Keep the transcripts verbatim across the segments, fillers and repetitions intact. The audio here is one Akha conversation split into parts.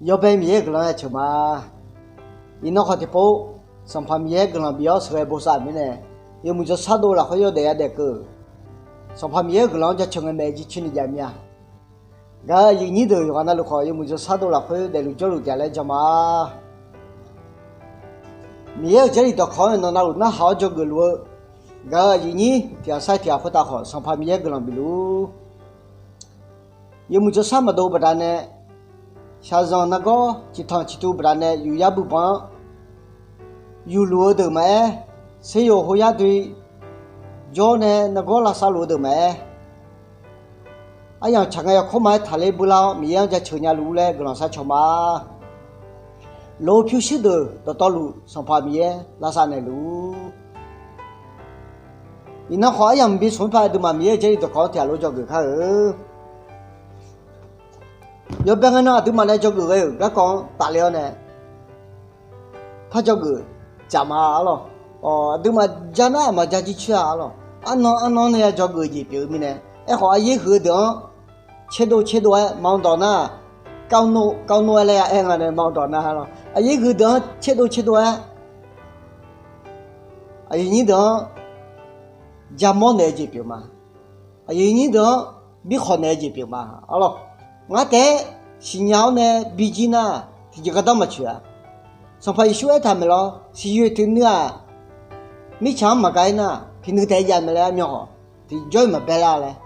Yawbae Miqyaer-euq guiqlanq-anr jaceuq ma. Iqnan khawf tiqpov, Sanqpaq Miqyaer guiqlanq bif-awr sheuqghae bosav-euq mirnae, yawmuiq jawrshar dov lafkhoer yawdaef yadaef keuv-euq, Sanqpaq Miqyaer-euq guiqlanq-anr jaceuq ngae maeq jircoer ni jav mir-a. Gaq-euq aqyuif nyir deuq yawqghaq navluf khawf, yawmuiq jawrshar dov lafkhoer daefluf jawrluf taef laer jan ma. Miqyaer-euq Jarlif dawqkawq-anr nawq navluf narhaq-awr dzawgeuf luf-eu, gaq-euq aqyuif nyir tiq ghaq sar-iq tiq ghaq khoertav khawf, Sanqpaq Miqyaer guiqlanq bif luf-ur. Yawmuiq jawrshar maqdov baqdanae, shaqzanq nargawr ciqtanq ciqtuv baqdanae yufyar buibanq-anr yufluf-eu deuq maqaer, seryawq hoyar dui jawr nae nargawr lavsav luf-eu deuq maqaer, aryamq tsaq ngae yawkawr ma-aer taqler builar-awr, Miqyaer-anr jaceuq nya luf-ur laer guiqlanq sharcaw ma. Loq-eu pyurshuir deuq dawqtawvluf Sanqpaq Miqyaer lavsav naeqluf-ur. Iqnan khawf, aryamq bi smq-anr paq aqduimaf Miqyaer-euq Jarlif dawqkawq-anr tiq ghaq lof dzawgeuf kar-eu. Yawbae ngae nan aqduimaf nae dzawgeuf ghae-euq garkawv-anr tafler-awr nae, par dzawgeuf tsaf ma arlawq. Aqduimaf ja nar aqma ja jircoer-a arlawq. Arnan arnan nae ya dzawgeuf jeq pyeuf-eu mirnae, aerkhawf aqyaer huiq-eu deuq-anr tserdov tserdov-aer ma dawq nar, kavnov kavnov-aer laer ya aer nga nae ma dawq nar arlawq. Aqyaer huiq-eu deuq-anr tserdov tserdov-aer aqyuif nyir deuq-anr jamawr naeq-eu jeq pyeuf ma. Aqyuif nyir deuq-anr birkhawq naeq-eu jeq pyeuf ma arlawq. Ngar taef-aer siqnya-awr nae bijir nar, tiqjeq gardanr maqtsoeq-a. Sanqpaq Yeqsur aertaq maeq lawr, siqyoeq tiqnuiv-aq, mirtsaq-anr maqgaq-aer nar, tiqnuiv taef-aer jav mae laer armyan hawq, tiqjawr-iq maqbae lar laer.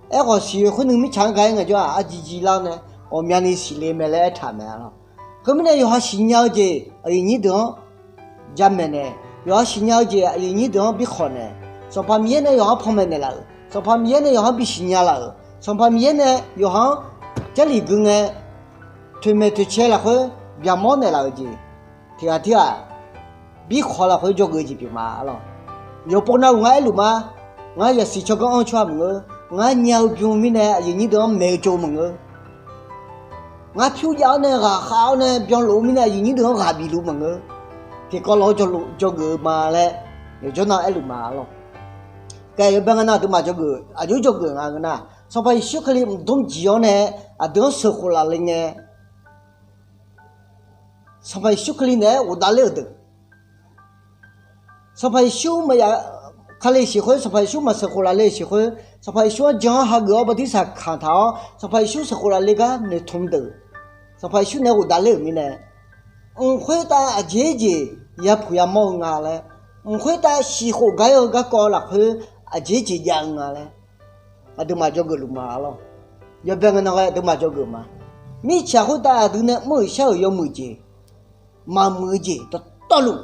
Aerkhawf siqyoeq khoernuiv mirtsaq-anr gaq-aer ngaejawr-aq, arjir jir lar-awr nae ghawqmyani siqle mae laer aertaq mae arlawq. Khoermirnae yawqha siqnya-eu jeq aqyuif nyir deuq-anr jamaeq naeq, yawqha siqnya-eu jeq aqyuif nyir deuq-anr birkhawq naeq, Sanqpaq Miqyaer nae yawqha-anr panmaeq naeqlaf-euq, Sanqpaq Miqyaer nae yawqha-anr bi siqnya laf-euq, Sanqpaq Miqyaer nae yawqha-anr Jarlif gui ngae toeqmaeq toeqcae lafkhoer byaqmawr naeqlaf-euq jeq, tiq ghaq tirghaq birkhawq lafkhoer dzawgeuf-eu jeq pyeuf ma arlawq. Yawqpov navluf ngar aerluf ma. Ngar yasiq tsawrganr anr-eu tsawrhaq maqngeur. Ngar nya-eu bym-eu mirnae aqyuif nyir deuq-anr maeq-eu tsov maqngeur. Ngar pyur jav-awr nae ghaqkhav-awr nae byanluf-eu mirnae aqyuif nyir deuq-anr ghaq bifluf maqngeur. Tiqkawv lof-aer dzawgeuf-eu ma laer yawqjawr nav aerluf ma arlawq. Kae yawbae ngae nan aqduimaf dzawgeuf aqjox dzawgeuf nga ngeur nar, Sanqpaq Yeqsur Kali mqdmr jeq-awr nae aqdui-anr sheuqkhof laf le ngae, Sanqpaq Yeqsur Kali naeq-aer ghofdav ler-euq deuq, Sanqpaq Yeqsur maqya, Kali siq khoer Sanqpaq Yeqsur maqsheuqkhof laf le-euq siq khoer, Sanqpaq Yeqsur-anr jan-anr hageuf-awr bartirsaq kamq taq-awr Sanqpaq Yeqsur sheuqkhof laf le gar noeqtmq deuq, Sanqpaq Yeqsur naeq-aer ghofdav ler-euq mirnae, mq khoertav aqjeq jeq yapuq yamawr-eu nga laer, mq khoertav siqkhof gar-eu garkawv lafkhoer aqjeq jeq jav-eu nga laer, aqduimaf dzawgeuf luf ma arlawq. Yawbae ngae nan ghae aqduimaf dzawgeuf ma. Mirtsaq khoertav aqdui nae mr-euq shar-euq yawmuiq jeq, maqmuiq-eu jeq dawqtawvluf,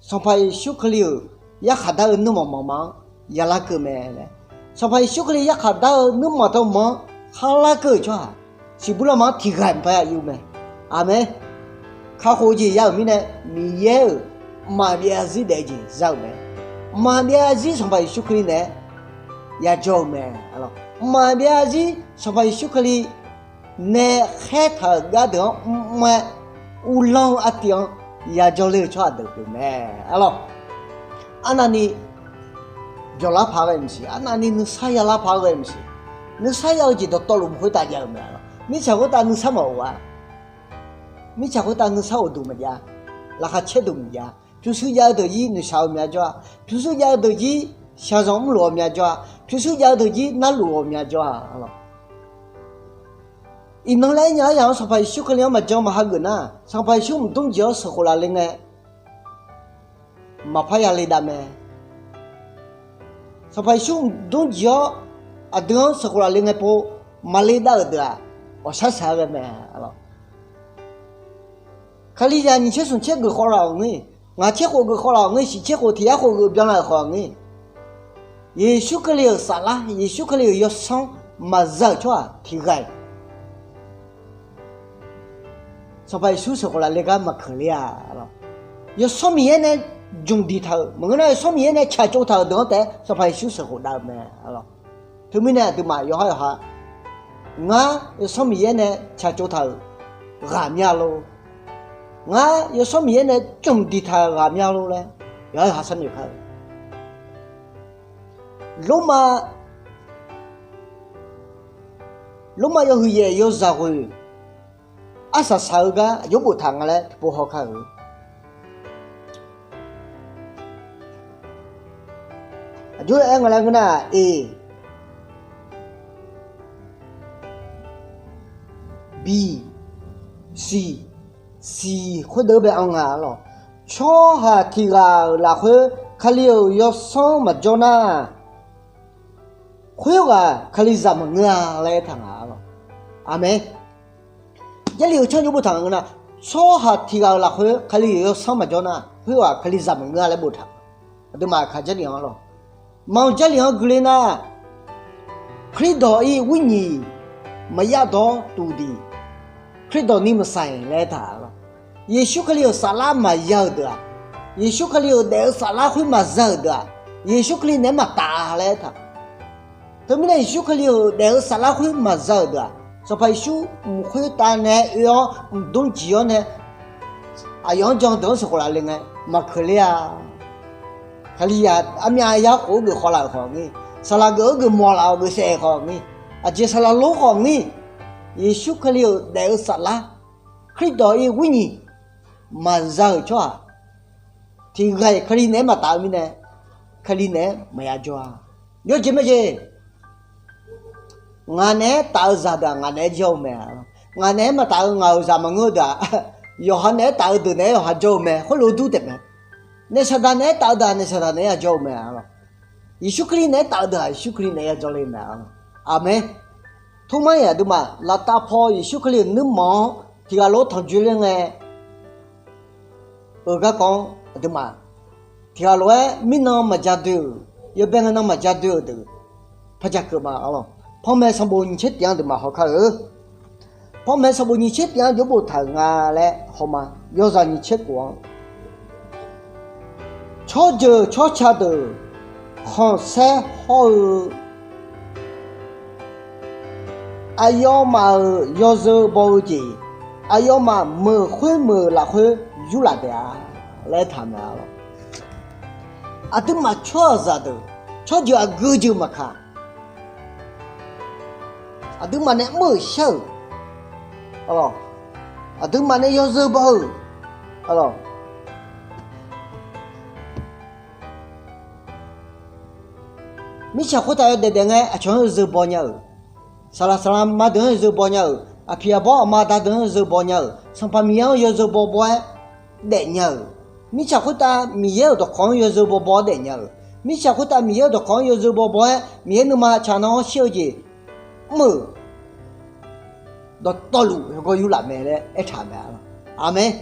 Sanqpaq Yeqsur Kali-euq yarkhaq dar-eu nuirmanq manq ma-anr yalar keuv mae laer, Sanqpaq Yeqsur Kali yarkhaq dar-eu nuirmanq tawmanq-anr kharlar keuv-euq tsawrhaq siqbur lanma-anr tiqghaq-iq maqpar ya yur mae. Aqmeq. Kakhof-eu jeq ya-euq mirnae, Miqyaer-euq mqmaq byav zir daef-eu jeq za-euq mae. Mqmaq byav zir Sanqpaq Yeqsur Kali naeq-aer yajawr-eu mae. Mqmaq byav zir Sanqpaq Yeqsur Kali nae khaertaq-euq gardeuq-anr mr-aer, uvlanr-eu artiv-anr yajawr ler-eu tsawrhaq deuq pyeuf mae arlawq. Arnavni byawqlar paq-aer ghae maqsiq, arnavni nuisar yalar paq-aer ghae maqsiq, nuisar ya-eu jeq dawqtawvluf mq khoertav jav-eu mae arlawq. Mirtsaq khoertav nuisar maqghof-a. Mirtsaq khoertav nuisar ghofduq maqjav, laqkhaq caerduq maqjav. Pyurshuir jav-eu deuq jir noeqshaq-eu mya jawr-a. Pyurshuir jav-eu deuq jir shaqzanq mrluf-eu mya jawr-a. Pyurshuir jav-eu deuq jir narluf-eu mya jawr-a arlawq. Iqnan laer aernya-anr yaq-anr Sanqpaq Yeqsur Kali-anr maqjan maqhageuf nar, Sanqpaq Yeqsur mqdmr jeq-awr sheuqkhof laf le ngae, maqpar ya le dav mae. Sanqpaq Yeqsur mqdmr jeq-awr aqdui-anr sheuqkhof laf le ngae pov maqle dav-euq deuq-aq, ghawqshar shaq-aer ghae mae arlawq. Kalizaq nyiq tser smq tser geuf khawv laf-awq ngeur, ngaq tser khof geuf khawv laf-awq ngeur, shiq tser khof tiq yar khof geuf byanlar-euq khawf ngeur, Yeqsur Kali-euq saflar, Yeqsur Kali-euq yawsanr maqza-euq tsawrhaq tiqghaq-iq Sanqpaq Yeqsur sheuqkhof laf le gar maqkeuq ler-a. Yawsanr Miqyaer nae jmq diqtaq-euq maqngeur nar, Yawsanr Miqyaer nae tsaqtsov taq-euq deuq-anr taef-aer Sanqpaq Yeqsur sheuqkhof dav-eu mae. Teumirnae aqduimaf yawqhar yawqha, ngar Yawsanr Miqyaer nae tsaqtsov taq-euq ghaq mya lor, ngar Yawsanr Miqyaer nae jmq diqtaq-euq ghaq mya lor laer yawqhar yawqha sharnoeq kar-eu. Lormav, Lormav yawhuiq yaef yawzaq ghoeq arsaq saq-eu gar aqjox boftaq nga laer tiqpov haw kar-euq. Aqjox-aer nga laer ngeur nar-aq, e, bi, siq, siq khoerdeuq-anr bae-anr nga lawq. Tsawrhaq tiq ghaq-euq lafkhoer Kali-euq yawsanr maqjawr nar, khoerghaq Kalizaq maqngeur-a laer aertaq nga lawq. Aqmeq. Jarlif-euq tsanr aqjox boftaq nga ngeur nar, tsawrhaq tiq ghaq-euq lafkhoer Kali-euq yawsanr maqjawr nar, khoerghaq Kalizaq maqngeur-a laer boftaq. Aqduimaf aqkaq Jarlif-anr lawq. Maqanr Jarlif-anr gui ler nar, Kardawq-ir wirnyiq maqyav dawr tuq diq, Kardawq ni maqsaiq laer aertaq lawq. Yeqsur Kali-euq saflar maqya-euq deuq-aq, Yeqsur Kali-euq daef-eu saflar khoer maqza-euq deuq-aq, Yeqsur Kali naeq-aer maqtaf laer aertaq. Teumirnae Yeqsur Kali-euq daef-eu saflar khoer maqza-euq deuq-aq, Sanqpaq Yeqsur mq khoertav naeq-aer oe-awr mqdmr jiq-awr nae aqyawf-anr jan deuq-anr sheuqkhof laf le ngae maqkeuq ler-a. Kalizaq armyav yar khof-eu geuf khawlaf-euq khawf ngir, saqlaq geuf-eu geuf mawf laf-euq geuf saef khawf ngir, aqjeq saqlaq lor khawf ngir, Yeqsur Kali-euq daef-eu saflar, Kardawq-ir wirnyiq maqza-euq tsawrhaq tiq ghaq-iq Kali naeq-aer maqtaf-eu mirnae, Kali naeq-aer maqya jawr-a. Yawjeq majeq, ngaq naeq-aer taf-eu zaqdeuq-aq ngaq naeq-aer jawr-eu mae. Ngaq naeq-aer maqtaf-eu ngaq-euq zaq maqngeur-eu deuq-aq, yawqha naeq-aer taf-eu deuq naeq-aer yawqha jawr-eu mae. Khoerlof-aer dur taef mae. Naef saqdaq naeq-aer taf-eu deuq-aq naef saqdaq naeq-aer ya jawr-eu mae lawq. Yeqsur Kali naeq-aer taf-eu deuq-aq Yeqsur Kali naeq-aer ya jawr ler mae. Aqmeq. Tormar-iq aqduimaf laftav paw Yeqsur Kali-euq nuirmanq-anr tiq ghaq lof-aer tanqjoe ler ngae, eu garkawv-anr aqduimaf tiq ghaq lof-aer mirnan maqja doe-euq, yawbae ngae nan maqja doe-euq deuq par ja keuv ma lawq. Panmaeq sanqbof nyiq tser tif-anr aqduimaf haw kar-eu. Panmaeq sanqbof nyiq tser tif-anr jawr boftaq-euq nga laer haw ma. Yawzaq nyiq tser khof-anr, tsawrjeuq tsawrca deuq khanqsaer hawr-eu aqyawfmaf-euq yawzeu baw-eu jeq, aqyawfmaf meuq khoer meuq lafkhoer yurlaf taef-a laer aertaq mae lawq. Aqduimaf tsawrhaqzaq deuq tsawrjeuq aqgeu jeuq maqkaq, aqduimaf nae mr-euq shar-euq, aqduimaf nae yawzeu baw-euq, mirtsaq khoertav yawdaef daef ngae aqcawq-anr yawzeu baw nya-euq, saqlaq saqlaq ma deuq-anr yawzeu baw nya-euq, aqpiq aqbawr aqma aqda deuq-anr yawzeu baw nya-euq, Sanqpaq Miqyaer-anr yawzeu baw baw-aer daef nya-euq, mirtsaq khoertav Miqyaer-euq dawqkawq-anr yawzeu baw baw-aer daef nya-euq, mirtsaq khoertav Miqyaer-euq dawqkawq-anr yawzeu baw baw-aer Miqyaer nuima tsaq nan-anr shir-eu jeq mr-euq dawqtawvluf khoergawr yurlaf mae laer aertaq mae. Aqmeq.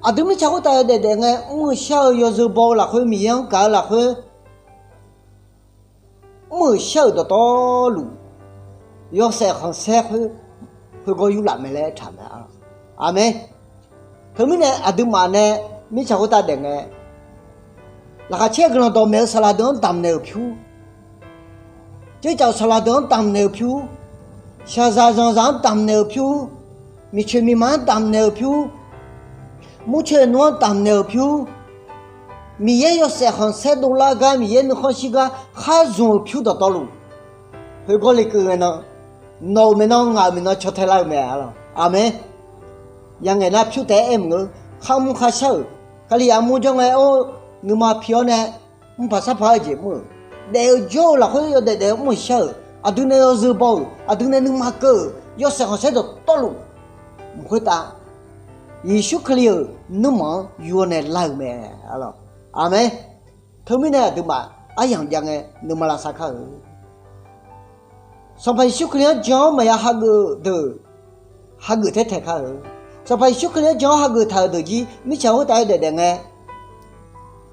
Aqdui mirtsaq khoertav yawdaef daef ngae mr-eu shar-eu yawzeu baw-eu lafkhoer Miqyaer-anr gaq-eu lafkhoer mr-euq shar-euq dawqtawvluf yawshaef khanqsaer khoer khoergawr yurlaf mae laer aertaq mae. Aqmeq. Teumirnae aqduimaf nae mirtsaq khoertav daef ngae, laqkhaq caer-eu guiqlanq dawqmaeq-eu saqlaq deuq-anr damqnaeq-euq pyur, dzerdzaq-euq saqlaq deuq-anr damqnaeq-euq pyur, shaqzaq zanqzaq-anr damqnaeq-euq pyur, miqcoeq miqma-anr damqnaeq-euq pyur, murcoeq nmr-anr damqnaeq-euq pyur, Miqyaer yawshaef khanqsaer dovlar gar Miqyaer nuikhanr shir gar khar zmq-euq pyur dawqtawvluf, khoergawr lekeuv ngae nan, nawq-euq maeqnan ngaq-euq maeqnan caw tae lar-eu mae. Aqmeq. Yangaeq nar pyur taef-aer aer maqngeur. Kharmr kharshar-euq, Kalizaq mur jawr ngae or nuima pi-awr nae mrpaq sarpaq-eu jeq mr-euq, daef-eu jawr-eu lafkhoer yawdaef daef-eu mr-euq shar-euq, aqdui nae yawzeu baw-euq, aqdui nae nuima keuv-euq yawshaef khanqsaer dawqtawvluf, mq khoertav Yeqsur Kali-euq nuirmanq-anr yur-awr nae lar-euq mae. Aqmeq. Teumirnae aqduimaf aryamq jav ngae nuima lavsav kar-euq. Sanqpaq Yeqsur Kali-anr jan-awr maqya hageuf deuq, hageuf taer taeq kar-euq. Sanqpaq Yeqsur Kali-anr jan-awr hageuf taq-euq deuq jir mirtsaq khoertav yawdaef daef ngae,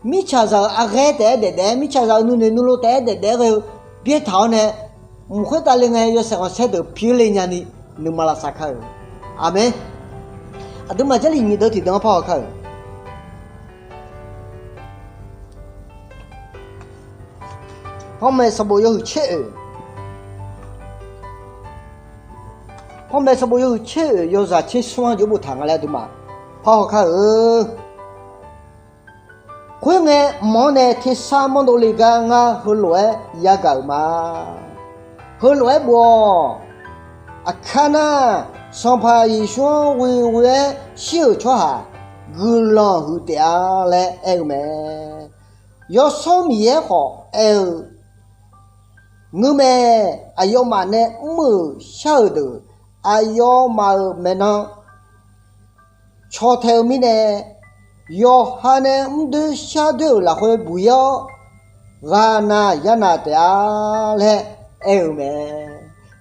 mirtsaqzaq-euq aqghaer taef-aer daef daef-aer, mirtsaqzaq-euq nuinoeq nuilov taef-aer daef daef-aer ghae-eu byaertaq-awr nae, mq khoertav le ngae yawshaef khanqsaer deuq pi-eu le nyani nuima lavsav kar-euq. Aqmeq. Aqduimaf Jarlif nyiq deuv tiqdeuv-anr parhaw kar-euq. Panmaeq sanqbof yawhuiq tser oeq, panmaeq sanqbof yawhuiq tser oeq yawzaq tser smr-anr jawr boftaq nga laer aqduimaf parhaw kar-euq. Khoerngae mq-anr nae tersar manrdov le gar ngar heulof-aer yagaq-euq ma. Heulof-aer bof-awq. Aqkar nar, Sanqpaq Yeqsur-anr ghoe ghoe-aer shir-euq tsawrhaq guiqlanq huiq taef-a laer aer-eu mae. Yawsanr Miqyaer khawf aer-eu, Ngeur mae, aqyawfmaf nae mr-euq shar-euq deuq, aqyawfmaf-euq maeqnan caw tae-eu mirnae, yawqha nae mrdoer shardoer-euq lafkhoer buq-ir-awr, ghaqnaq yanaq taef-a laer aer-eu mae.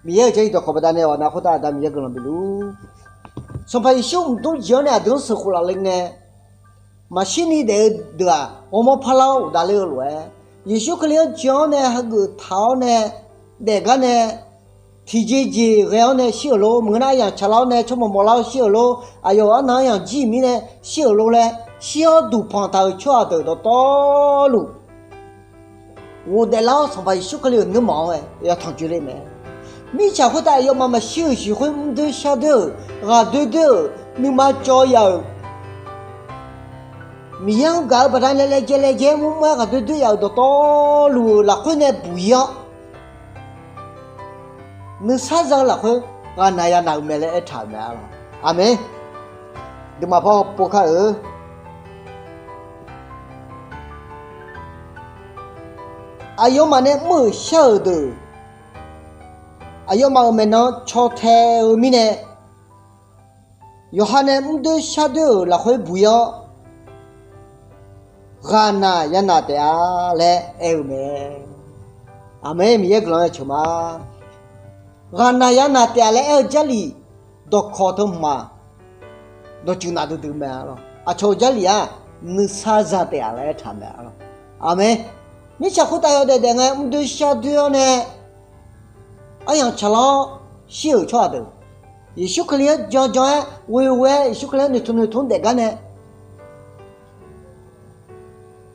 Miqyaer-euq Jarlif dawqkawq baqdanae awq nar khoertav Aqda Miqyaer guiqlanq bifluf. Sanqpaq Yeqsur mqdmr jeq-anr nae aqdui-anr sheuqkhof laf le ngae, maqshirni daef-eu deuq-aq, ghawrmawr parlar-awr uqdav ler-eu lof-aer, Yeqsur Kali-anr jan-awr nae hageuf taq-awr nae daefgar nae, tiqjeq jeq ghae-awr nae shir-euq lor, meuq nar aryamq tsaqlar-awr nae tsawrmawq mawqlar-awr shir-euq lor, aqyawf arnan aryamq jir mirnae shir-euq lor laer, shir-awr duqpanq taq-euq tsawrhaq deuq dawqtawvluf, ghofdaef lar-awr Sanqpaq Yeqsur Kali-euq nuirmanq-anr ghae yatanq joe ler mae. Mirtsaq khoertav aqyawfmaf maqshir-euq shiq khoer mrdoer shardoer-euq, ghaqdoer doer-euq, nuima cawv ya-euq, Miqyaer-anr gaq-eu baqdanae laejae laejae-aer mrmr-aer ghaqdoer doer ya-euq dawqtawvluf-euq lafkhoer nae buq-ir-awr, nuisar za-eu lafkhoer ghaqnaq yanaq-euq mae laer aertaq-euq mae arlawq. Aqmeq. Duimaf par pov kar-euq, aqyawfmaf nae mr-euq shar-euq deuq, aqyawfmaf-euq maeqnan caw tae-eu mirnae, yawqha nae mrdoer shardoer-euq lafkhoer buq-ir-awr, ghaqnaq yanaq taef-a laer aer-eu mae. Aqmeq. Miqyaer guiqlanq-anr ceuq ma. Ghaqnaq yanaq taef-a laer aer-eu Jarlif dawqkawq teu hmq-aq, dawqtsuif nafdui dui mae arlawq. Aqcawq-euq Jarlif-aq, nuisar za taef-a laer aertaq mae arlawq. Aqmeq. Mirtsaq khoertav yawdaef daef ngae mrdoer shardoer-awr nae aryamq tsaqlar-awr shir-euq tsawrhaq deuq, Yeqsur Kali-anr jan jan-aer ghoe ghoe-aer Yeqsur Kali-anr noeqtmq noeqtmq daefgar nae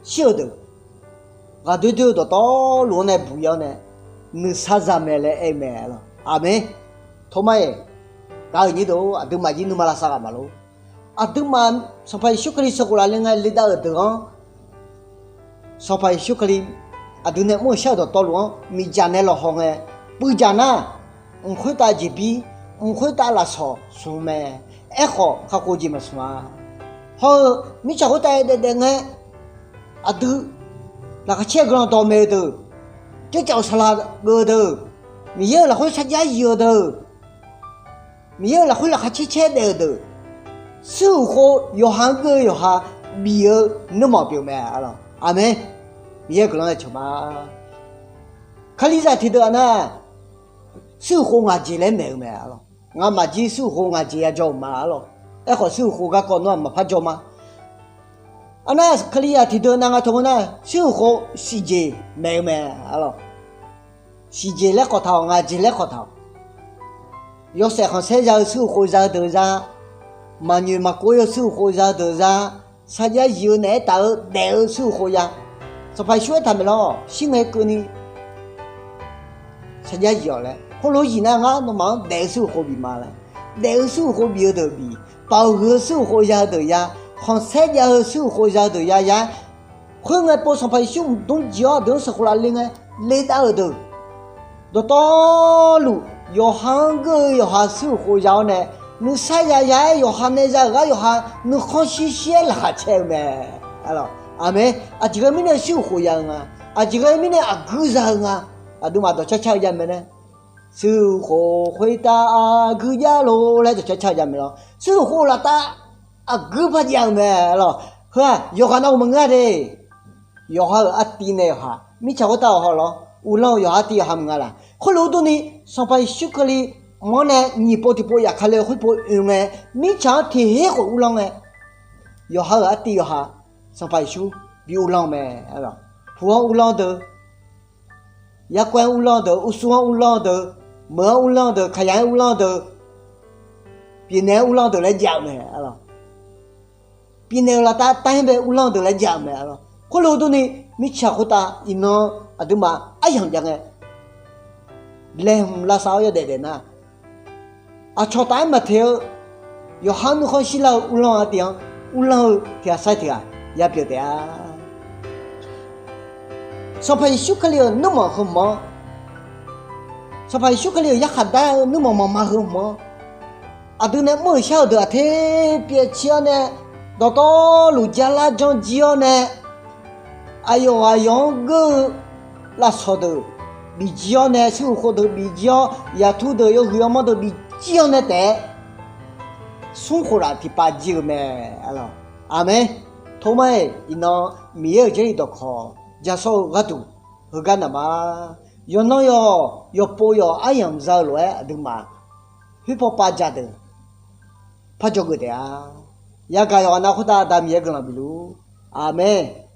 shir-euq deuq, ghaqdoer doer-eu dawqtawvluf-anr nae buq-ir-awr nae nuisar za mae laer aer-eu mae arlawq. Aqmeq. Tawmar-iq, gaq-euq nyir deuq, aqduimaf jir nuima lavsav ghaq maqlor. Aqduimaf Sanqpaq Yeqsur Kali sheuqkhof laf le ngae ledav-euq deuq-anr, Sanqpaq Yeqsur Kali aqdui nae mr-euq shar-euq dawqtawvluf-anr miqdzaq nae lawqhaw ngae, puivdzaq nar, mq khoertav jeqbir, mq khoertav lafsawq smq mae. Aerkhawf kakhof jeq maqsmq-a. Hawr-eu, mirtsaq khoertav yawdaef daef ngae, aqdui laqkhaq caer-eu guiqlanq dawqmaeq-eu deuq, tsercaf-euq saqlaq geuf-eu deuq, Miqyaer-euq lafkhoer sarjax zif-eu deuq, Miqyaer-euq lafkhoer laqkhaq caer caer daef-euq deuq, suiruq khov yawqha-anr geur-eu yawqha bif-eu nuirmanq pyeuf mae arlawq. Aqmeq. Miqyaer guiqlanq-anr ceuq ma. Kalizaq tiqdeuq-aq nar, suiruq khov ngaq jeq laer maeq-eu mae arlawq. Ngamaf jir suiruq khov ngaq jeq ya jawr-euq ma arlawq. Aerkhawf suiruq khov garkawv nawr-aq maqpar jawr ma. Arnar, Kalizaq tiqdeuq nav nga teu ngeur nar, suiruq khov siqjeq maeq-eu mae arlawq. Siqjeq laer khawf taq-awq, ngaq jeq laer khawf taq-awq. Yawshaef khanqsaer za-eu suiruq khov za-eu deuq za, maqnyoeq maqkov-ir-eu suiruq khov za-eu deuq za, sarjax zif-eu naeq-aer taf-eu daef-eu suiruq khov ya. Sanqpaq Yeqsur aertaq maeq lawr, shir ngae keuvni sarjax zif-awq laer. Khoerlof zif nar, ngar nawmaf-anr daef-eu suiruq khov bif ma laer. Daef-eu suiruq khov bif-eu deuq bif, paf-eu huiq-eu suiruq khov ya-eu deuq ya, khanqsaer jav-eu suiruq khov za-eu deuq ya ya-aer, khoerngae pov Sanqpaq Yeqsur mqdmr jeq-awr aqdui-anr sheuqkhof laf le ngae ledav-euq deuq, dawqtawvluf yawqha-anr geur-eu yawqha suiruq khov ya-awr nae, nuisar ya ya-aer yawqha nae za-euq gar yawqha nuikhanr shir shir-aer laqkhaq caer-eu mae. Aqmeq. Aqjeq ghae mirnae suiruq khov ya-eu nga, aqjeq ghae mirnae aqguir za-eu nga, aqduimaf dawqcar car-eu ya mae nae, suiruq khov khoertav aqguir jav lor laer dawqcar car-eu ya mae lawr. Suiruq khov laftav aqguir par jav-eu mae lawr. Heu-aq yawqghaq navluf maqngeur-a de. Yawqha-euq artiv nae yawqha, mirtsaq khoertav yawqha lawr, uvlanr-eu yawqha artiv yawqha maqnga laq. Khoerlof-eu durni, Sanqpaq Yeqsur Kali mq-anr nae nyiq pov tiqpov yaf ka le-eu khoerpov oe ngae, mirtsaq-anr tiq her khawf uvlanr ngae, yawqha-euq artiv yawqha Sanqpaq Yeqsur bi uvlanr-eu mae. Puq-anr uvlanr-eu deuq, yarkawv-anr uvlanr-eu deuq, uqsur-anr uvlanr-eu deuq, meuq-anr uvlanr-eu deuq, kaqyaq-anr uvlanr-eu deuq, pyeufnaeq-anr uvlanr-eu deuq laer jav-eu mae. Pyeufnaeq-euq laftav tav-aer bae uvlanr-eu deuq laer jav-eu mae. Khoerlof-eu durni, mirtsaq khoertav iqnan aqduimaf aryamq jav ngae, laeqhmq lavsav-awr yawdaef daef nar, aqcawq taf-aer maqteq-eu, yawqha-anr nuikhanr shirlar-eu uvlanr-eu artiv-anr uvlanr-eu tiq ghaq sair tiq ghaq ya pyeuf taef-a. Sanqpaq Yeqsur Kali-euq nuirmanq heu hmq-anr Sanqpaq Yeqsur Kali-euq yarkhaq dar-eu nuirmanq maqma heu hmq-anr, aqdui nae mr-euq shar-euq deuq aqter pyaev cir-awr nae, dawqtawvluf jar lar janr jir-awr nae, aqyawf aqyawf-anr geur-eu lafsawq deuq bifjir-awr nae, shir-euq khov deuq bifjir-awr, yaqtur deuq yawhuiq yawmanr deuq bifjir-awr nae taef-aer smr khof laf tiqpav jir-eu mae. Aqmeq. Tormar-iq iqnan Miqyaer-euq Jarlif dawqkawq jasawr-eu gharduq heugar naq ma. Yawqnan yawq yawqpov yawq aryamq za-eu lof-aer aqduimaf khoerpaw pav jaq deuq par dzawgeuf taef-a. Yagaq yawqghaq nav khoertav Aqda Miqyaer guiqlanq bifluf. Aqmeq.